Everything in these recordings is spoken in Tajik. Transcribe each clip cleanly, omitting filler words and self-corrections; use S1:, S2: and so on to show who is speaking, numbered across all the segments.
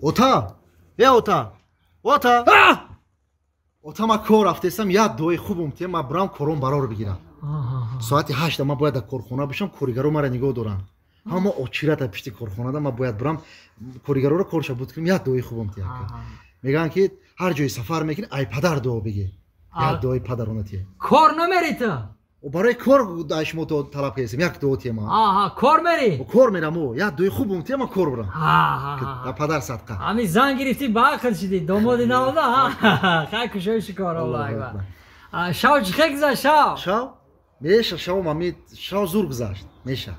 S1: Ота! Е ота! Ота! Ота, ман кор рафтестам, як дуои хуб умтия, ман бирам кором барор бигирам. Соати 8 ман бояд дар корхона бошам, коригаро маро нигоҳ доранд. Ҳама очирата пишти корхонада, ман бояд бирам коригароро корша буд кунам, як дуои хуб умтия. Мегӯянд ки ҳар ҷои сафар мекунӣ, ай падар дуо бигӣ. Як дуои падарона тия.
S2: Кор намери ту?
S1: Барои кор шумо талаб кардем, як дуо тия ман.
S2: Аҳа, кор мери?
S1: Кор мерам, о, як дуои хуб умтия, ман кор бурам.
S2: Ҳа.
S1: Падар садқа.
S2: Ҳами зан гирифтӣ, ба ақл шидӣ, домоди навода, ҳа? Хай кушоиши кор, Аллоҳу акбар. Шав чӣ хел гузашт, шав?
S1: Шав? Меша, шав мами, шав зур гузашт, меша.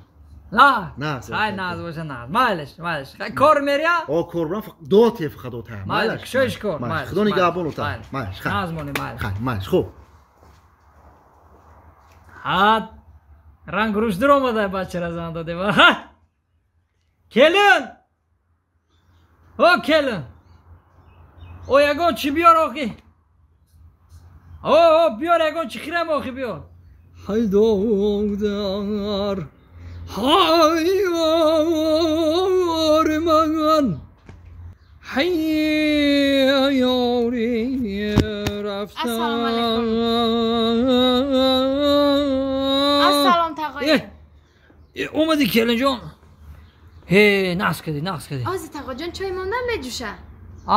S2: На?
S1: На.
S2: Хай наз боша, наз. Майлаш, майлаш. Хай кор мерия?
S1: О, кор бурам, дуо тия фақат ота.
S2: Майлаш, кушоиш кор, майлаш.
S1: Худо нигаҳбон ота. Майлаш, хай.
S2: Наз монӣ, майлаш.
S1: Хай, майлаш, хуб.
S2: Ҳа, ранг рӯш дур омада, бачара зан додем. Ҳа! Келин! О, келин! О, ягон чӣ биёр охи? О, о, биёр ягон чӣ хирам охи биёр. Ҳайдодар, ҳайёр ман, ҳайёри рафтан.
S3: Ассалому алайкум. Ассалом тағои.
S2: Омадӣ келинҷон? Ҳе, нақс кардӣ, нақс кардӣ.
S3: Ози тағоҷон, чой мондам меҷӯша.
S2: А?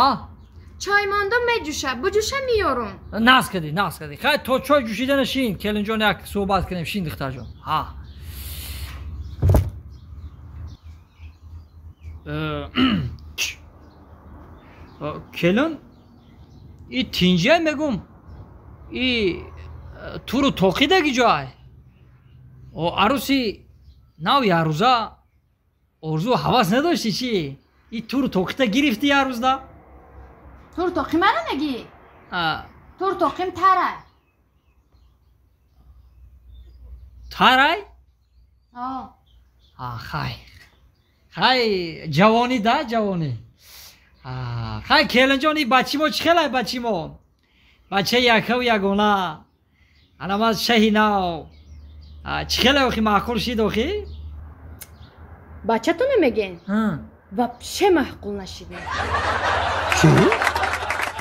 S3: Чой мондам меҷӯша, буҷӯша меёрум.
S2: Нақс кардӣ, нақс кардӣ. Хай то чой ҷӯшидана шин, келинҷон, як суҳбат кунем, шин духтарҷон. Ҳа. Келин, и тинҷия мегум, и туру тоқидаги ҷой. О, аруси нав ярӯза орзу ҳавас надошти чӣ? И туру тоқита гирифти ярӯзда?
S3: Туру тоқи мана мегӣ? Туру тоқим тарай.
S2: Тарай?
S3: О.
S2: А, хай. Хай, ҷавонӣ да, ҷавонӣ. Хай келинҷон, и бачи мо чӣ хелай бачи мо? Бачаи якаву ягона. Ана ман шаҳи нав. Чӣ хелай охи, маъқул шид охи?
S3: Бачатона мегӯен? Вообще маъқул нашидем.
S2: Чӣ?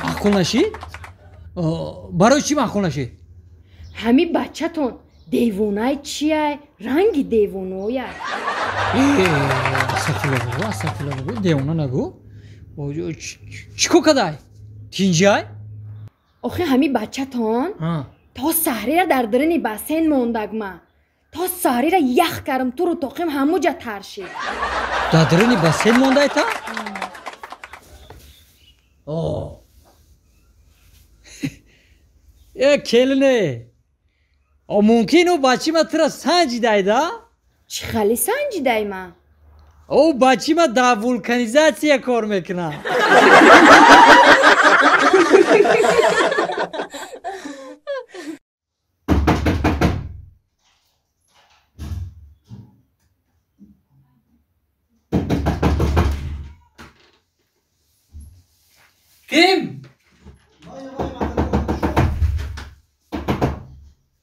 S2: Маъқул нашид? Барои чӣ маъқул нашид?
S3: Ҳами бачатон девонай чияй, ранги девонояй.
S2: Астағфирулло бугу, астағфирулло бугу, девона нагӯ. Чӣ кор кадай? Тинҷиай?
S3: Охи ҳами бачатон то саҳрира дар дарини бассейн мондагма. То саҳрира ях карм, туру тоқим ҳамуҷа тар шид.
S2: Дар дарини бассейн мондай та? О. Э, келине. О, мумкин ӯ бачима тура санҷидай да?
S3: Чӣ хали санҷидай ма?
S2: Ӯ бачима дар вулканизатсия кор мекунад. Ким?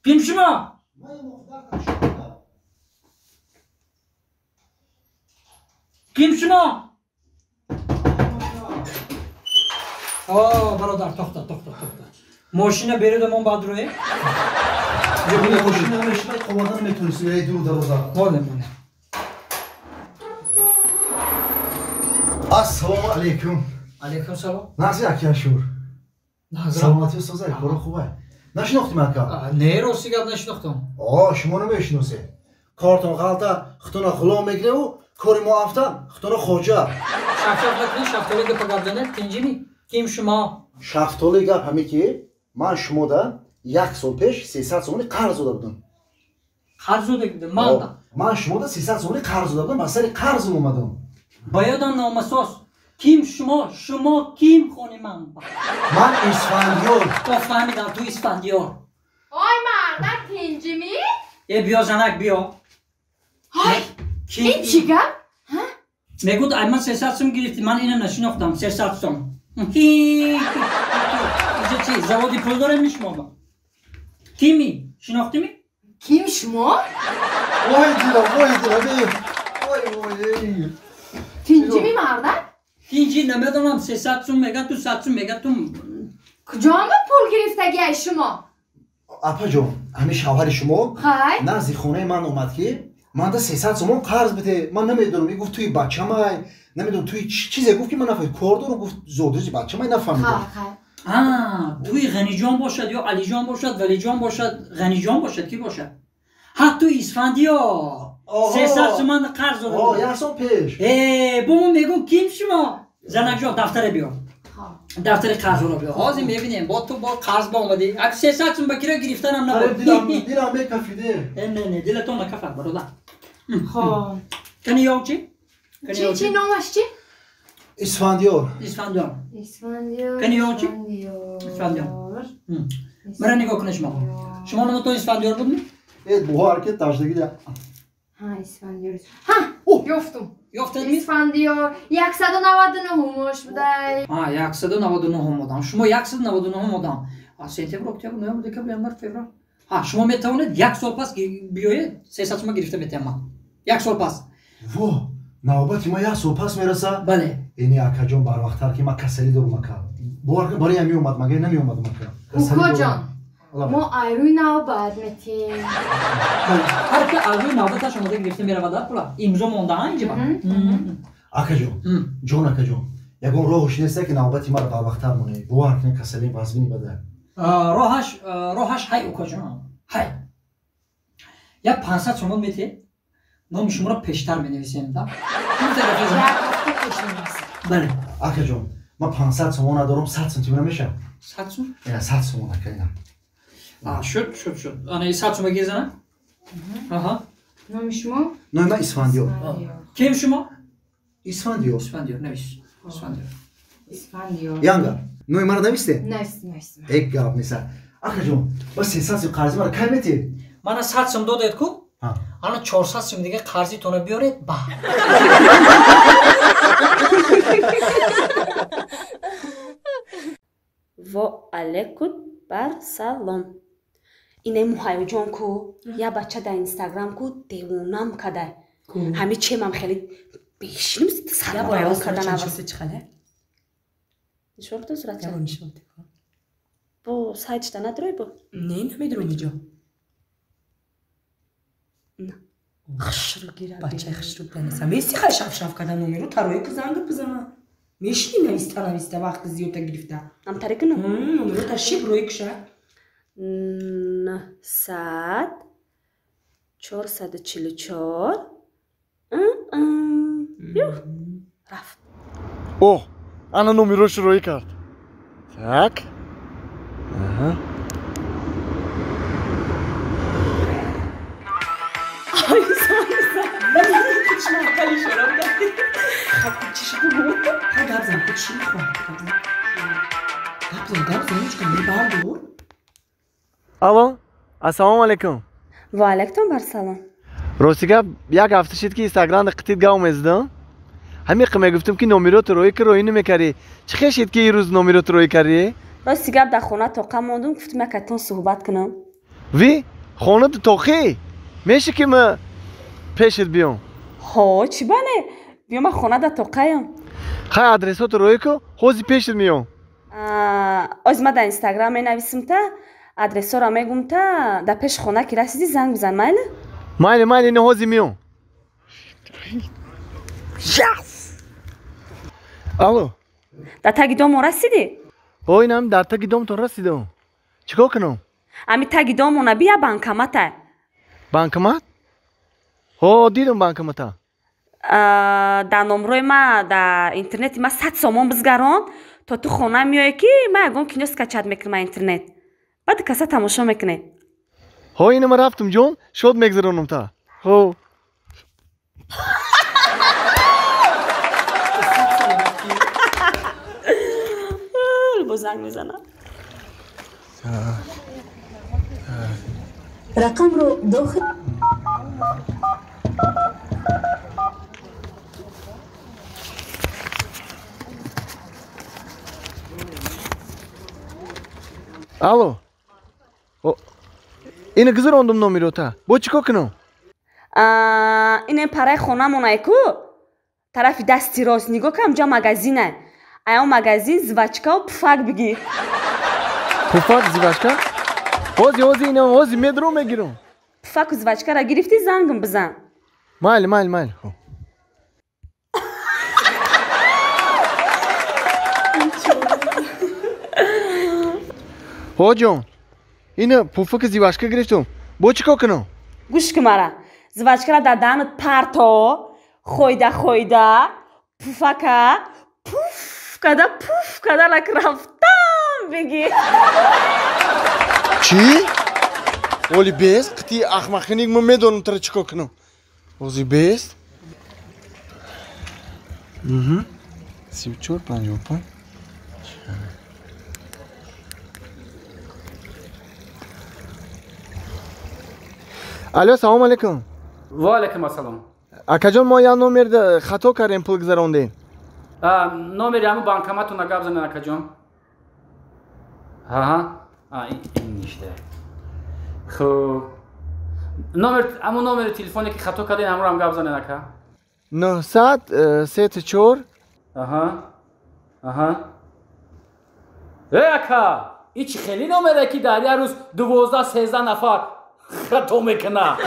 S2: Ким шумо? Ким шумо? О, бародар, тохта, тохта, тохта. Мошина берудамон баъд рӯе?
S1: Мошина мешина қовадан метонисти, эй дуру дароза.
S2: Моне, моне.
S1: Ассалому алайкум.
S2: Алайкум салом.
S1: Нази акияшур. Саломатӣ созай, коро хубай. Нашинохтим ака?
S2: Не, рости гап нашинохтам.
S1: О, шумо намешиносед. Кортон ғалта, хутона ғулом мегиреву, кори мо афта, хутона хоҷа.
S2: Шафшаф накунӣ, шафтоли гапа гап занед, тинҷими? Ким шумо?
S1: Шафтоли гап ҳаме ки ман шумода як сол пеш 300 сомони қарз дода будам.
S2: Қарз дода будам? Ман да?
S1: Ман шумода 300 сомони қарз дода будам, ба сари қарзм омадам.
S2: Ба ёдам номасоз. Ким шумо? Шумо ким хони ман?
S1: Ман Исфандиёр.
S2: То фаҳмидам, ту Исфандиёр.
S3: Ой мардак, тинҷими?
S2: Э, биё занак, биё.
S3: Ой, ин чӣ гап?
S2: Мегӯд, ай ман 300 сом гирифтӣ, ман ина нашинохтам, 300 сом. Инҷа чи, заводи пул дорем шумо? Кими? Шинохтими?
S3: Ким шумо?
S1: Вой дила, вой дила, вой, вой.
S3: Тинҷими мардак?
S2: Инҷи намедонам 300 сум меган, ту 100 сум меган, ту
S3: куҷома пул гирифтагӣ ай шумо?
S1: Апаҷон, ҳамин шавҳари шумо назди хонаи ман омад ки ман да 300 сомон қарз бите. Ман намедонам, гуфт туи бачамай, намедонам туи чизе гуфт ки ман нафаҳмидам. Кор дорам, гуфт зодрӯзи бачамай, нафаҳмидам.
S2: Туи Ғаниҷон бошад ё Алиҷон бошад, Валиҷон бошад, Ғаниҷон бошад, ки бошад? Ҳа, ту Исфандиёр. 300 сомон қарз дорам.
S1: Як сол пеш.
S2: Бо мо мегӯм ким шумо? Занакҷон, дафтаре биёр. Дафтари қарзро биёр. Ҳозир мебинем, бо ту бо қарз ба омадӣ. Ак 300 сум ба киро гирифтанам набуд.
S1: Дилам мекафиде.
S2: Не, не, дилатон накафад, бародар.
S3: Хоб.
S2: Кани ёв чи?
S3: Чи номаш чи?
S1: Исфандиёр.
S2: Исфандиёр.
S3: Исфандиёр.
S2: Кани ёв чи? Исфандиёр. Мара нигоҳ кунед шумо. Шумо номатон Исфандиёр будми?
S1: Бо ҳаракат таждагӣ.
S3: Ҳа, Исфандиёр. Ҳа, ёфтум.
S2: Ёфтадми?
S3: Исфандиёр 199-умош будай.
S2: Ҳа, 199-ум одам. Шумо 199-ум одам. Сентябр, октябр, ноябр, декабр, январ, феврал. Ҳа, шумо метавонед як сол пас биёед, 300 сума гирифта метиҳам ман. Як сол пас.
S1: Во, навбати ма як сол пас мераса?
S2: Бале.
S1: Эни акаҷон, барвақттар ки ман касалӣ дорум ака. Бовар кун, барои ҳам меомад, магар намеомадам ака.
S3: Укоҷон, мо айрӯи навбат метиҳем.
S2: Ҳар ки айрӯи навбаташ омода гирифта меравад пула. Имзо монда инҷа.
S1: Акаҷон, ҷон акаҷон, ягон роҳш неста ки навбати маро барвақттар монед. Бовар кунед, касалим вазмини бада.
S2: Роҳаш ҳай укоҷон, ҳай. Як 500 сомон метиҳед, номи шуморо пештар менависем, да? Бале.
S1: Акаҷон, ман 500 сомон надорам, 100 сум тимра мешавад?
S2: 100 сум?
S1: Ина 100 сомон ака, ина.
S2: Шуд, шуд, шуд. Ана 100 сума гирзана? Аҳа.
S3: Номи шумо?
S1: Номи ман Исфандиёр.
S2: Ким шумо?
S1: Исфандиёр.
S2: Исфандиёр, навис. Исфандиёр.
S3: Исфандиёр.
S1: Янга, номи маро нависте?
S3: Навис, навис.
S1: Э гап неса. Акаҷон, ба 300 сум қарзи маро кай метиҳед?
S2: Мана 100 сум додед ку? Ана 400 сум дига қарзитонро биёред ба.
S4: Во алейкум бар салом. Ине муҳайёҷон ку, я бача дар инстаграм ку девонам кадай. Ҳами чемам хеле бешиним сарвайрон карда навас. Нишон битон суратча? Бо сайтшда надорой бо?
S5: Не, намедорам иҷо.
S4: Хушрӯ гира.
S5: Бачаи хушрӯ данеса. Меси хай шафшаф карда номеру тарои ку занг бизана. Мешини нависта нависта вақти зиёда гирифта.
S4: Амтаре кунам?
S5: Номеру та шиб рӯи куша.
S4: 900 444 рафт.
S6: О, ана номерошро рӯй кард. Так. Аҳа. Алло, ассалому алайкум.
S4: Ва алайкум барсалом.
S6: Рости гап, як ҳафта шид ки инстаграмда қитид гав мезадам. Ҳамиқа мегуфтам ки номерото рӯй ки рӯй намекарӣ. Чӣ хел шид ки ирӯз номерото рӯй кардӣ?
S4: Рости гап, дар хона тоқа мондум, гуфтам якатон суҳбат кунам.
S6: Ви, хона тоқӣ? Меши ки ма пешит биём?
S4: Ҳо, чӣ бане? Биё, ман хона да тоқаям.
S6: Хай, адресото рӯй ку, ҳозир пешит меём.
S4: Оз ма дар инстаграм менависим та, адресҳоро мегум та, дар пеши хона ки расидӣ занг бизан, майли?
S6: Майли, майли, ина ҳозир меём. Алло.
S4: Дар таги домон расидӣ?
S6: О, инам дар таги домтон расидам. Чӣ кор кунам?
S4: Ами таги домона бия, банкомата.
S6: Банкомат? Ҳо, дидам банкомата.
S4: Дар номрои ма дар интернети ма 100 сомон бизгарон, то ту хона меоӣ ки ма ягон кино скачать мекунам а интернет. Баъд каса тамошо мекунед.
S6: Ҳо, инама рафтум ҷон, шод мегзаронам та. Ҳо.
S4: Бо занг мезанам.
S7: Рақамро дохил
S6: Алло. Ина гузарондум номерота. Бо чӣ кор кунам?
S4: Ин параи хонамонай ку. Тарафи дасти рост нигоҳ кам ҷа магазина. Ая магазин звачкау пуфак бигир.
S6: Пуфак звачка? Ҳози ҳози ина ҳози медро мегирам.
S4: Пуфаку звачкара гирифтӣ зангам бизан.
S6: Майли майли майли. Хуб. Ҳоҷон, ина пуфаки зивашка гирифтум. Бо чӣ кор кунам?
S4: Гӯш кун мара. Звачкара дар даҳанат парто, хойда хойда, пуфака пуф када лак рафтам бигир.
S6: Чӣ? Оли бест? Қити ахмақиник ман медонам тара чӣ кор кунам. Ози бест? 34 55. Алло, салом алейкум.
S7: Ва алейкум ассалом.
S6: Акаҷон, мо як номер хато кардем, пул гузарондем.
S7: Номери ҳамун банкоматона гап занед, акаҷон. Аҳа, ин ништа. Хуб. Номер, ҳамун номери телефоне ки хато кардем, ҳамонро ҳам гап занед, ака.
S6: 934.
S7: Аҳа. Аҳа. Э, ака, ин чӣ хеле номере ки дар як рӯз 12-13 нафар хато мекунад.